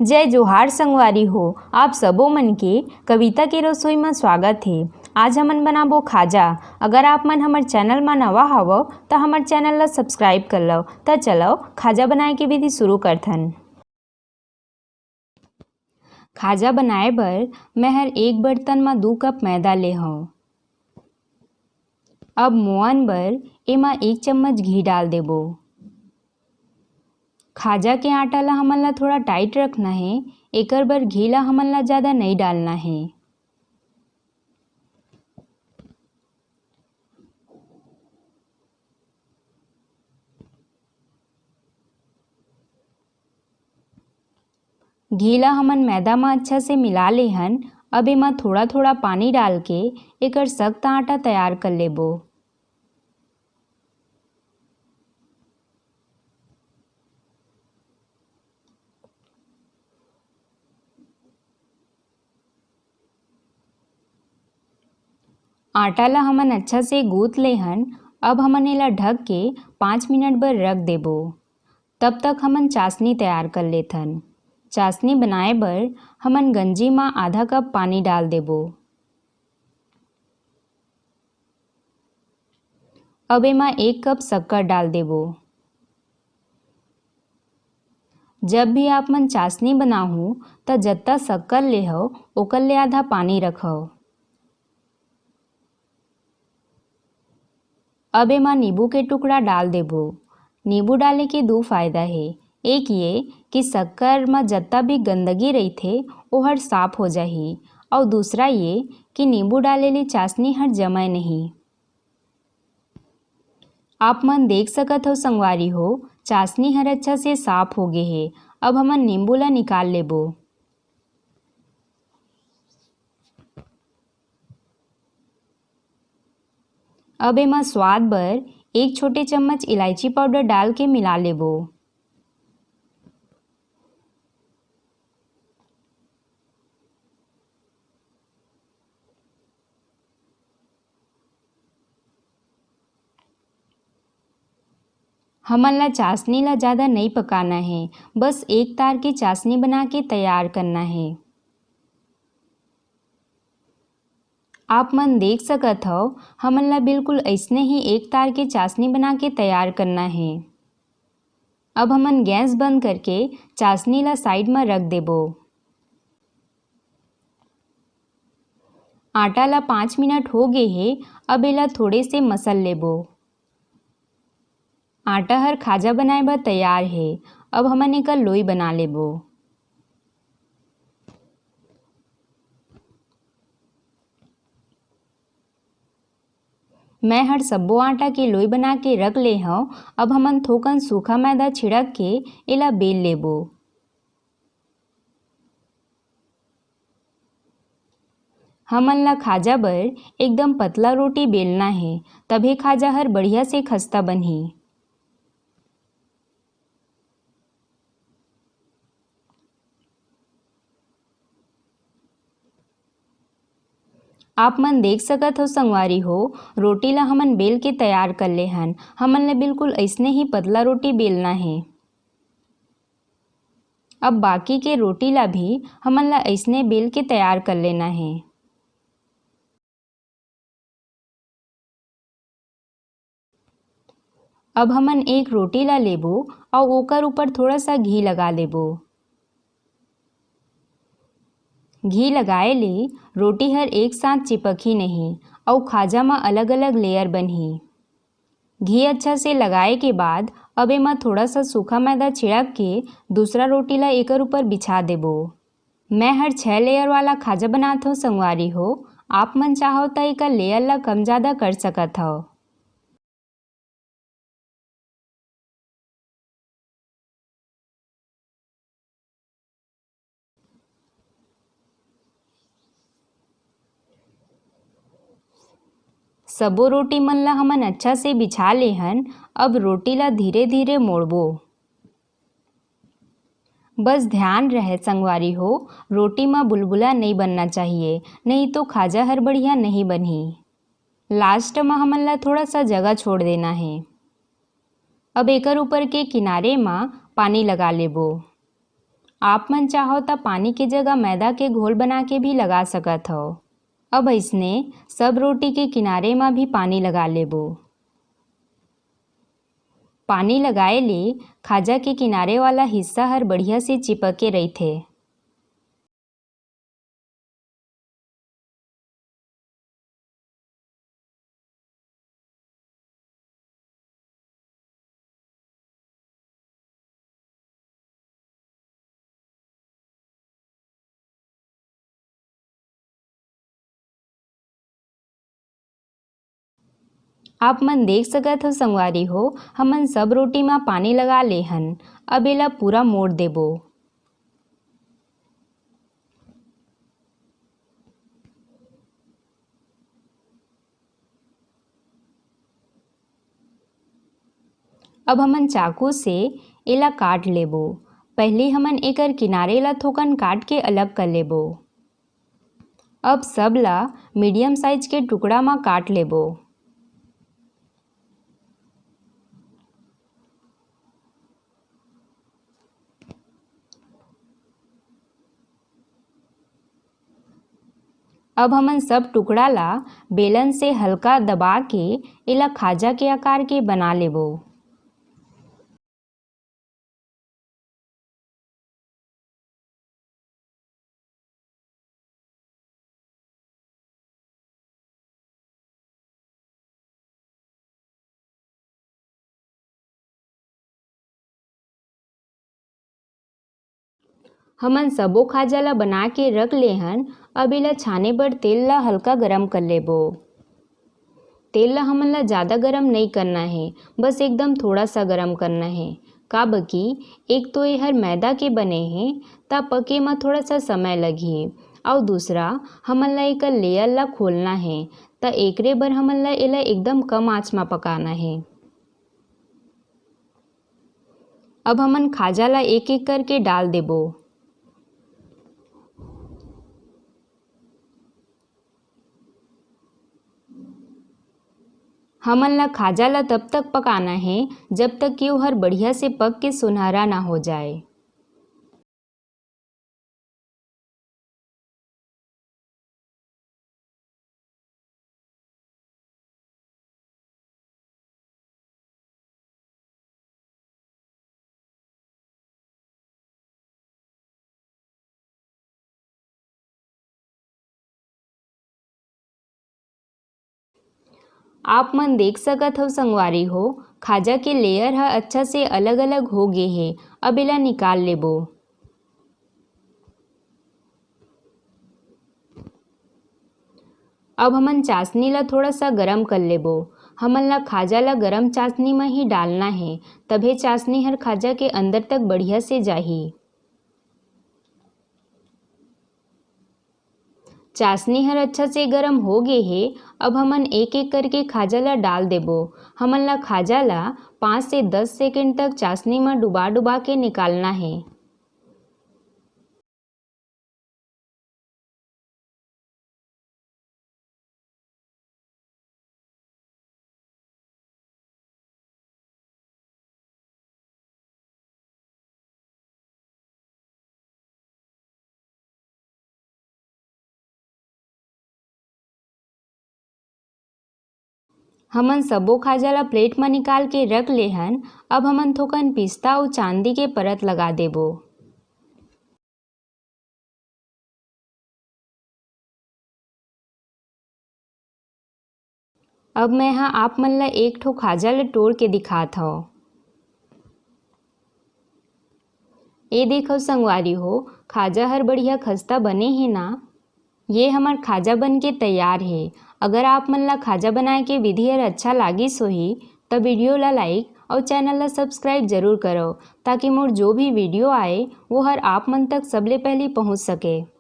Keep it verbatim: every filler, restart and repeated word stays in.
जय जोहार संगवारी हो, आप सबो मन के कविता के रसोई म स्वागत हे। आज हमन बनाबो खाजा। अगर आप मन हमर चैनल म नवा हवव, त हमर चैनल ला सब्सक्राइब कर लव। त चलव, खाजा बनाए के विधि शुरू करथन। खाजा बनाए बर मैं हर एक बर्तन म दू कप मैदा ले हव। अब मोअन बर एमा एक चम्मच घी डाल देबो। खाजा के आटा ला हमन ला थोड़ा टाइट रखना हे, एकर बर घी ला हमन ला ज़्यादा नई डालना हे। घी ला हमन मैदा म अच्छा से मिला ले हन। अब एमा थोड़ा-थोड़ा पानी डाल के एकर सख्त आटा तैयार कर लेबो। आटा ला हमन अच्छा से गूंथ ले हन। अब हमन एला ढक के पाँच मिनट बर रख देबो। तब तक हमन चाशनी तैयार कर लेथन। चाशनी बनाए बर हमन गंजी म आधा कप पानी डाल देबो। अब एमा एक कप शक्कर डाल देबो। जब भी आप मन चाशनी बनाहू, त जत्ता शक्कर लेहव, ओकर ले आधा पानी रखव। अब एमा नींबू के टुकड़ा डाल देबो। नींबू डाले के दू फायदा हे। एक ये कि शक्कर म जत्ता भी गंदगी रहिथे, ओहर साफ हो जाही, अउ दूसरा ये कि नींबू डाले ले चाशनी हर जमय नहीं। आप मन देख सकत हव संगवारी हो, चाशनी हर अच्छा से साफ हो गे हे। अब हमन नींबू ला निकाल लेबो। अब एमा स्वाद बर एक छोटे चम्मच इलायची पाउडर डाल के मिला लेबो। हमन ला चाशनी ला ज़्यादा नई पकाना हे, बस एक तार के चाशनी बना के तैयार करना हे। आप मन देख सकत हव, हमन ला बिल्कुल अइसने ही एक तार के चाशनी बना के तैयार करना हे। अब हमन गैस बंद करके चाशनी ला साइड म रख देबो। आटा ला पाँच मिनट हो गे हे, अब एला थोड़े से मसल लेबो। आटा हर खाजा बनाए बर तैयार हे। अब हमन एकर लोई बना लेबो। मैं हर सब्बो आटा के लोई बना के रख ले हव। अब हमन थोकन सूखा मैदा छिड़क के एला बेल लेबो। हमन ला खाजा बर एकदम पतला रोटी बेलना हे, तभे खाजा हर बढ़िया से खस्ता बनही। आप मन देख सकत हो संगवारी हो, रोटी ला हमन बेल के तैयार कर ले हन। हमन ला बिल्कुल अइसने ही पतला रोटी बेलना हे। अब बाकी के रोटी ला भी हमन ला अइसने बेल के तैयार कर लेना हे। अब हमन एक रोटी ला लेबो अउ ओकर ऊपर थोड़ा सा घी लगा लेबो। घी लगाए ले रोटी हर एक साथ चिपकही नहीं अउ खाजा म अलग-अलग लेयर बनही। घी अच्छा से लगाए के बाद अब एमा थोड़ा सा सूखा मैदा छिड़क के दूसरा रोटी ला एकर ऊपर बिछा देबो। मैं हर छह लेयर वाला खाजा बनात हव संगवारी हो, आप मन चाहो त एकर लेयर ला कम ज्यादा कर सकत हव। सबो रोटी मन ला हमन अच्छा से बिछा ले हन। अब रोटी ला धीरे-धीरे मोड़बो। बस ध्यान रहे संगवारी हो, रोटी म बुलबुला नइ बनना चाहिए, नहीं तो खाजा हर बढ़िया नहीं बनही। लास्ट म हमन ला थोड़ा सा जगह छोड़ देना हे। अब एकर ऊपर के किनारे म पानी लगा लेबो। आप मन चाहो त पानी के जगह मैदा के घोल बना के भी लगा सकत हव। अब अइसने सब रोटी के किनारे म भी पानी लगा लेबो। पानी लगाए ले खाजा के किनारे वाला हिस्सा हर बढ़िया से चिपक के रहिथे। आप मन देख सकत हो संगवारी हो, हमन सब रोटी म पानी लगा ले हन। अब एला पूरा मोड़ देबो। अब हमन चाकू से एला काट लेबो। पहिली हमन एकर किनारे ला थोकन काट के अलग कर लेबो। अब सब ला मीडियम साइज के टुकड़ा म काट लेबो। अब हमन सब टुकड़ा ला बेलन से हल्का दबा के एला खाजा के आकार के बना लेबो। हमन सबो खाजा ला बना के रख ले हन। अब एला छाने बर तेल ला हल्का गरम कर लेबो। तेल ला हमन ला ज़्यादा गरम नइ करना हे, बस एकदम थोड़ा सा गरम करना हे। काबर कि एक तो एहर मैदा के बने हे, त पके म थोड़ा सा समय लगही, अउ दूसरा हमन ला एकर लेयर ला खोलना हे, त एकरे बर हमन ला एला एकदम कम आँच म पकाना हे। अब हमन खाजा ला एक-एक करके डाल देबो। हमन ला खाजा ला तब तक पकाना हे, जब तक कि ओहर बढ़िया से पक के सुनहरा ना हो जाए। आप मन देख सकत हव संगवारी हो, खाजा के लेयर ह अच्छा से अलग-अलग हो गे हे। अब एला निकाल लेबो। अब हमन चाशनी ला थोड़ा सा गरम कर लेबो। हमन ला खाजा ला गरम चाशनी म ही डालना हे, तभे चाशनी हर खाजा के अंदर तक बढ़िया से जाही। चाशनी हर अच्छा से गरम हो गे हे। अब हमन एक-एक करके खाजा ला डाल देबो। हमन ला खाजा ला पाँच से दस सेकंड तक चाशनी म डुबा-डुबा के निकालना हे। हमन सबो खाजा ला प्लेट म निकाल के रख ले हन। अब हमन थोकन पिस्ता अउ चांदी के परत लगा देबो। अब मैं ह आप मन ला एक ठो खाजा ल टोर के दिखात हव। ए देखव संगवारी हो, खाजा हर बढ़िया खस्ता बने हे ना। ये हमर खाजा बन के तैयार हे। अगर आप मन ला खाजा बनाए के विधि हर अच्छा लागिस होही, त वीडियो ला लाइक अउ चैनल ला सब्सक्राइब जरूर करव, ताकि मोर जो भी वीडियो आए, वो हर आप मन तक सबले पहली पहुँच सके।